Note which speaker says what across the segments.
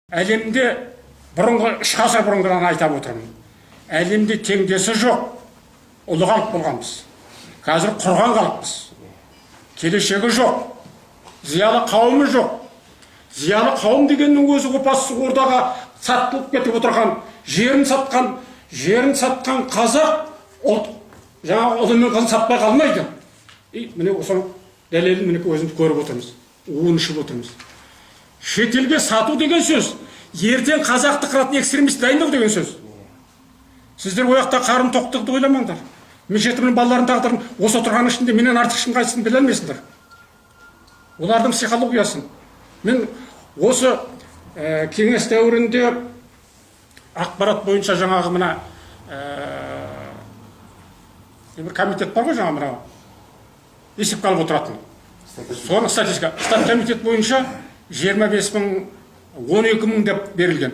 Speaker 1: Әлемде бұрынғы 3 ғасыр бұрынғыдан айтып отырмын, әлемде теңдесі жоқ ұлы халық болғанбыз. Қазір құрған халықпыз, келешегі жоқ, зиялы қауымы жоқ. Зиялы қауым дегеннің өзі опасыз ордаға сатылып кетіп отырған, жерін сатқан, жерін сатқан қазақ ұлт жаңағы ұлы мен қызын сатпай қалмайды. И міне, осының дәлелін, мінекей, өзіміз көріп отырмыз, уын ішіп отырмыз. Шетелге сату деген сөз — ертең қазақты қыратын экстремист дайындау деген сөз. Сіздер ол жақта қарын тоқтықты ойламаңдар. Мен жетімнің балаларының тағдырын осы отырғанның ішінде менен артық ешкім қайсысын біле алмайсыңдар, олардың психологиясын. Мен осы кеңес дәуірінде ақпарат бойынша жаңағы мына бір комитет бар ғой, жаңағы мынау есепке алып отыратын, соның статистика, стат комитет бойынша 25 мың, 12 мың деп берілген.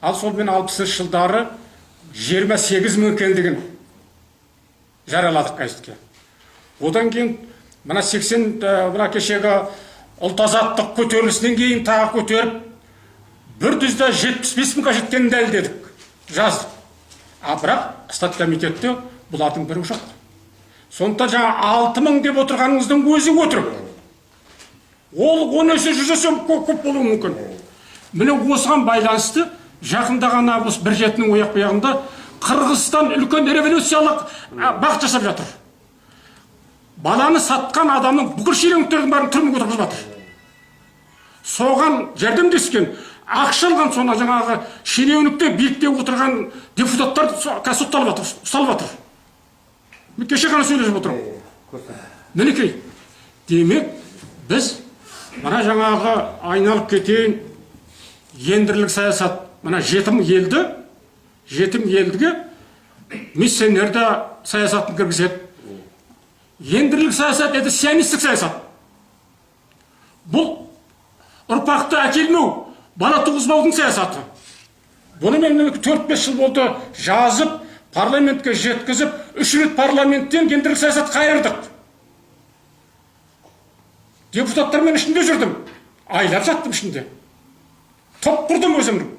Speaker 1: Ал сол мен 60-жылдары 28 мың екендігін жарияладық газетке. Одан кейін мына 80, мына кешегі ұлт азаттық көтерілісінен кейін тағы көтеріп, 175 мыңға жеткенін дәлелдедік, жаздық. А бірақ стат комитетте бұлардың бірі жоқ. Сондықтан жаңа 6 мың деп отырғаныңыздың өзі өтірік. Ол 10 есе, 100 есе көп болуы мүмкін. Міне, осыған байланысты жақында ғана, осы бір жетінің ояқ бұяғында Қырғызстан үлкен революциялық бағыт жасап жатыр. Баланы сатқан адамның, бүкіл шенеуніктердің бәрін түрмеге отырғызып жатыр. Соған жәрдемдескен, ақша алған, соны жаңағы шенеунікте, билікте отырған депутаттар қазір сотталып жатыр, ұсталып жатыр. Мен кеше ғана сөйлесіп отырмын. Мінекей, демек, біз мына жаңағы айналып кетейін, гендерлік саясат, мына жетім елді, жетім елге миссионер де саясатын кіргізеді. Гендерлік саясат — это сионистік саясат. Бұл ұрпақты әкелмеу, бала туғызбаудың саясаты. Бұны мен 4-5 жыл болды жазып, парламентке жеткізіп, үш рет парламенттен гендерлік саясат қайырдық. Депутаттармен ішінде жүрдім, айлап жаттым ішінде, топ құрдым өзімнің.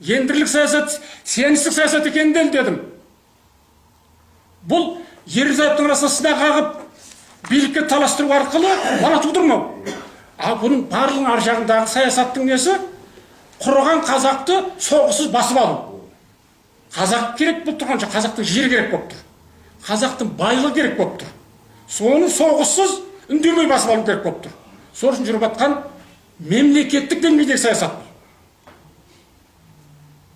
Speaker 1: Гендерлік саясат сионистік саясат екенін дәлелдедім. Бұл ерлі зайыптың арасына сына қағып, билікке таластыру арқылы бала тудырмау. Ал бұның барлығының ар жағындағы саясаттың несі? Құрыған қазақты соғыссыз басып алу. Қазақ керек болып тұрған жоқ, қазақтың жері керек болып тұр, қазақтың байлығы керек болып тұр. Соны соғыссыз, үндемей басып алу керек болып тұр. Сол үшін жүріп жатқан мемлекеттік деңгейдегі саясат бұл.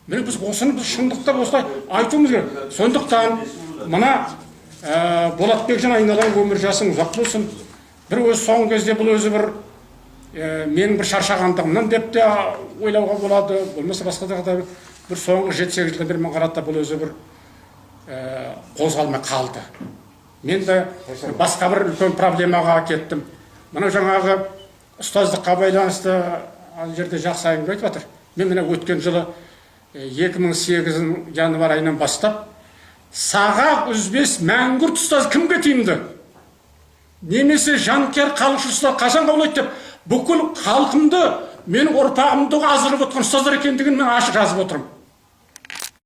Speaker 1: Міне, біз осыны, біз шындықты осылай айтуымыз керек. Сондықтан мына Болатбекжан, айналайын, өмір жасың ұзақ болсын. Бір өзі соңғы кезде бұл өзі бір менің бір шаршағандығымнан деп те ойлауға болады, болмаса басқа да бір соңғы 7-8 жылдан бері мен қарады да, бұл өзі бір қозғалмай қалды. Мен де басқа бір үлкен проблемаға кеттім. Мынау жаңағы ұстаздыққа байланысты ана жерде жақсы әңгіме айтып жатыр. Мен міне өткен жылы 2008 январь айынан бастап «Сағақ үзбес мәңгүрт ұстаз кімге тиімді немесе жанқияр халықшыл ұстаз қашан қабылдайды?» деп, бүкіл халқымды, менің ұрпағымды азғырып отқан ұстаздар екендігін мен ашық жазып отырмын.